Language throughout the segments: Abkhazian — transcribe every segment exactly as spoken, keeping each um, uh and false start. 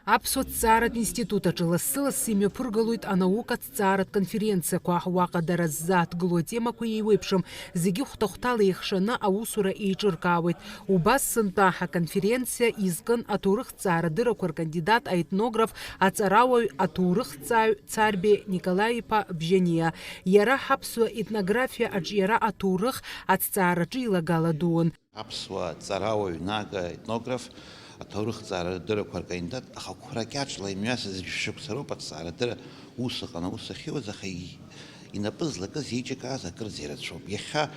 Аԥсуа ҭҵааратә институт аҿы лассы-лассы имҩаԥыргалоит анаукатә ҭҵааратә конференциақәа. Уаҟа дара ззааҭгылоу атемақәа еиуеиԥшым, зегьы хәҭа-хәҭала еихшаны аусура еиҿыркаауеит. Убас сынтәа аконференциа изкын аҭоурыхҭҵаара дырақәа ркандидат, аетнограф, аҵарауаҩ, аҭоурыхҭҵааҩ Царбе Николаи-иԥа Бжьаниа. Иара ҳаԥсуа етнографиа аҿиара аҭоурых аҭҵаараҿы илагала дуун. Аԥсуа ҵарауаҩ, нага, етнограф, аҭоурыхҭҵаара рдыррақәа ркандидат, ахақәра кьаҿла имҩасыз жәшықәса роуп аҭҵаарадырра ус ыҟан, аус ахьиуаз, аха и-, инапы злакыз, еиҿикааз акырӡа ирацәоуп. Иахьа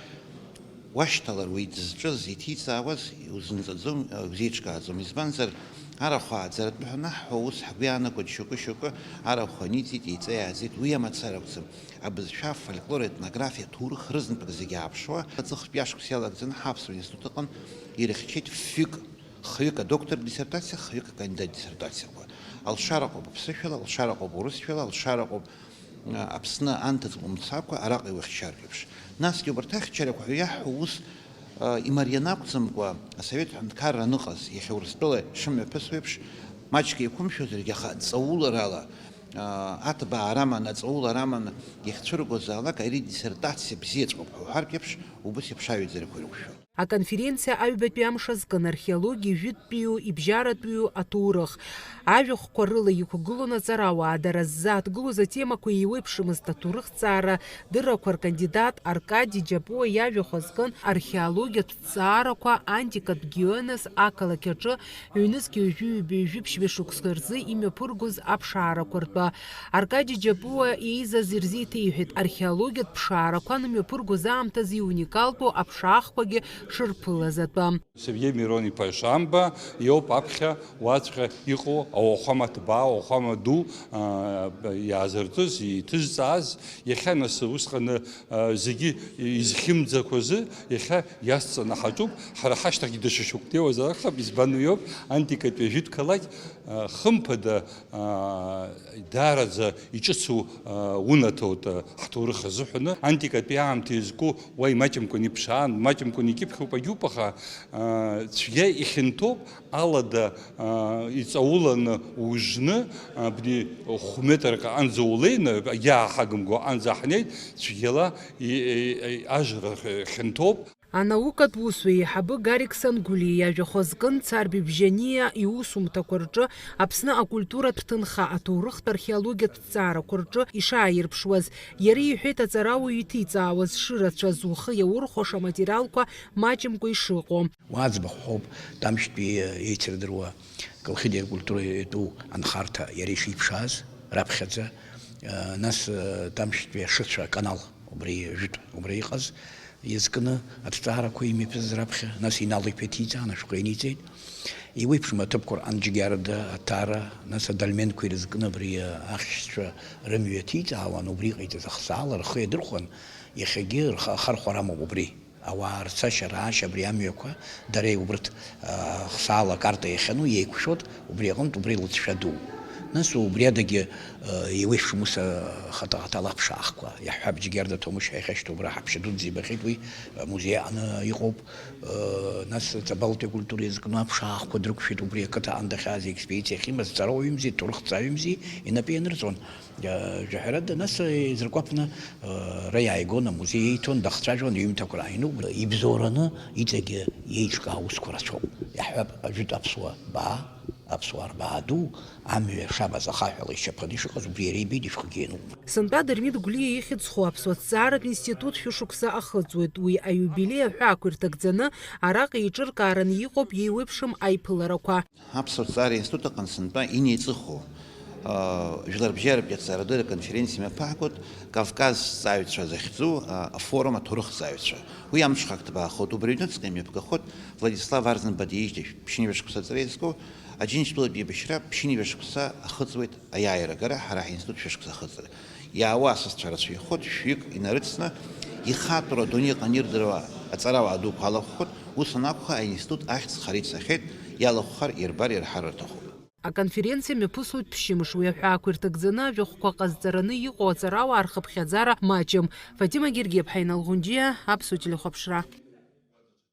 уашьҭалар уи дызҿыз, иҭиҵаауаз узынҵаӡом, узеиҿкааӡом. Избанзар, арахә ааӡаратәы ҳанаҳҳәо, ус ҳгәы иаанагоит, шьоукы-шьоукы арахә аниҵеит, еиҵеи ааӡеит, уи амацара акәӡам. Абызшәа, афольклор, аетнографиа, аҭоурых рызнапык зегьы ааԥшуа, аҵыхәтәи ашықәс иалагӡаны ҳаԥсуа институт аҟны ирыхьчеит фҩык, хҩык адоктор диссертациа, хҩык акандидат диссертациақәа. Алшара ыҟоуп аԥсышәала, алшара ыҟоуп урысшәала, алшара ыҟоуп, а, Аԥсны анҭыҵ умцакәа араҟа иухьчартә еиԥш. Насгьы убарҭ ахьчарақәа ҳәа иаҳҳәо ус, а, имарианы акәӡамкәа, асовет ҳәынҭқарра аныҟаз, иахьа Урыстәыла шымҩаԥысуа еиԥш, маҷк еиқәымшәозаргьы, аха ҵауларала, аа, аҭбаа раман, аҵаулара аман иахьцәыргозаалак, ари диссертациа бзиаҵәҟьоуп ҳәа уҳәартә еиԥш, убыс еиԥш аҩаӡарақәа ирықәшәон. Аконференциа аҩбатәи амш азкын археологиа, жәытәтәиу, ибжьаратәиу аҭоурых. Ажәахәқәа рыла иқәгылон аҵарауаа, дара ззааҭгылоз атемақәа еиуеиԥшымызт, аҭоурыхҭҵаара дыррақәа ркандидат Аркади Џьапуа иажәахә азкын археологиатә ҭҵаарақәа антикатә Гионес ақалақь аҿы ҩнызқь ҩажәи ҩба ҩажәи ԥшьба шықәса рзы имҩаԥыргоз аԥшаарақәа ртәы. Аркади Џьапуа еизаз ирзеиҭеиҳәеит археологиатә ԥшаарақәа анымҩаԥыргоз аамҭазы иуникалтәу аԥшаахқәагьы шырԥылаз атәы. Сергеи Мирон-иԥа Шамба иоуп аԥхьа уаҵәҟьа иҟоу ауахәама ҭбаа, ауахәама ду, аа, иаазыртыз, иҭызҵааз, иахьа нас усҟаны, аа, зегьы изхьымӡақәазы иахьа иасҵаны ҳаҿуп. Ҳара ҳашьҭахьгьы даҽа шьоук днеиуазар акәхап, избан уиоуп, антикатәи ажәытәқәа лак, аа, хымԥада, аа, даараӡа иҿыцу, аа, унаҭоит, аа, ҳҭоурых азыҳәаны. Антикатәи аамҭа иазку уа имаҷымкәан иԥшаан, маҷымкәан икьыԥхьуп, агьуп, аха, аа, цәгьа ихьанҭоуп, алада, аа, иҵауланы ужны, абни хә-метрак аҟынӡа улеины, иааҳагымго аҟынӡа ҳнеит, цәгьала и-, и-, и-, ажра хьанҭоуп. Анаукатә усзуҩ еиҳабы Гарик Сангәлиа иажәахә азкын Царби Бжьаниа иусумҭақәа рҿы Аԥсны акультуратә ҭынха, аҭоурыхтә археологиатә ҭҵаарақәа рҿы ишааирԥшуаз. Иара иҳәеит, аҵарауаҩ иҭиҵаауаз шырацәаз, ухы иаурхәаша аматериалқәа маҷымкәа ишыҟоу. Уа аӡбахә ҳәоуп, Тамшьтәи еицырдыруа Колхиди акультура иатәу анхарҭа иара ишиԥшааз раԥхьаӡа, нас Тамшьтәи ашыцәа аканал убри жәытә, убра иҟаз, иазкны аҭҵаарақәа имҩаԥызаз раԥхьа, нас инал иԥеҭиҵан, ашәҟәы иниҵеит. Еиуеиԥшым аҭыԥқәа рҟан Џьгьарада, Аҭара, нас адольменқәа ирызкны абри ахьшьцәа рымҩа ҭиҵаауан, убри иҟаиҵаз ахсаала рхы иадырхәан, иахьагьы рхы ахархәара амоуп убри. Ауаа рцашьа-раашьа абри амҩақәа, дара убарҭ, а, хсаала акарта иахьану иеиқәшәот, убри аҟынтә убри лыҵшәа ду. Нас убри адагьы, а, еиуеиԥшым ус, а, хаҭа-хаҭала аԥшаахқәа, иаҳҳәап, Џьгьарда Ҭамушь ҳәа иахьашьҭоу убра ҳаԥшьа дуӡӡа ибахьеит, уи, а, музеи аҟны иҟоуп. А, нас Ҵабалтәи акультура иазкны аԥшаахқәа дрықәшәеит, убри ақыҭа аан дахьааз, аекспедициа ахьимаз, ҵарауаҩымзи, ҭоурыхҭҵааҩымзи инапы ианырҵон. Жәаҳәарада, нас изыркәаԥны, ра иааигон, амузеи еиҭон, дахцәажәон, иҩымҭақәа рааины, ибзоураны иҵегьы иеиҿкаау аусқәа рацәоуп. Иаҳҳәап, ажәытә аԥсуа баа, аԥсуаа рбаа ду, амҩа шабаз ахаҳәала ишьаԥаны ишыҟаз, убри иара ибеит, ишәҟәгьы иануп. Сынтәа Дырмит Гәлиа ихьӡ зху аԥсуа ҭҵааратә институт шәышықәса ахыҵуеит. Уи аҩубилеи аҳәаақәа ирҭагӡаны араҟа еиҿыркаараны иҟоуп еиуеиԥшым аиԥыларақәа. Аԥсуа ҭҵаара институт аҟны сынтәа инеиҵыху, аа, жәларбжьаратәи аҭҵаарадырра аконференциа мҩаԥаагоит Кавказ ҭҵааҩцәа захьӡу, аа, афорум аҭоурыхҭҵааҩцәа. Уи амҽхак ҭбаахоит, убри аҩныҵҟа имҩаԥгахоит Владислав Арӡынба диижьҭеи ԥшьынҩажәа шықәса аҵара иазку Аџьынџьтәылатәи еибашьра ԥшьынҩажәа шықәса ахыҵуеит аиааира агара, ҳара ҳинститут шәышықәса ахыҵра. Иаауа асасцәа рацәаҩхоит, шәҩык инарыцны, ихатәра адунеи аҟны ирдыруа аҵарауаа дуқәа алахәхоит, ус анакәха, аинститут ахьӡ хара ицахьеит, иалахәхар, ирбар, ирҳар рҭахуп. Аконференциа мҩаԥысуеит ԥшьымш, уи аҳәаақәа ирҭагӡаны ажәахәқәа ҟазҵараны иҟоу аҵарауаа рхыԥхьаӡара маҷым. Фатима Гергиаԥҳа, Инал Ӷәынџьиа, Аԥсуа телехәаԥшра.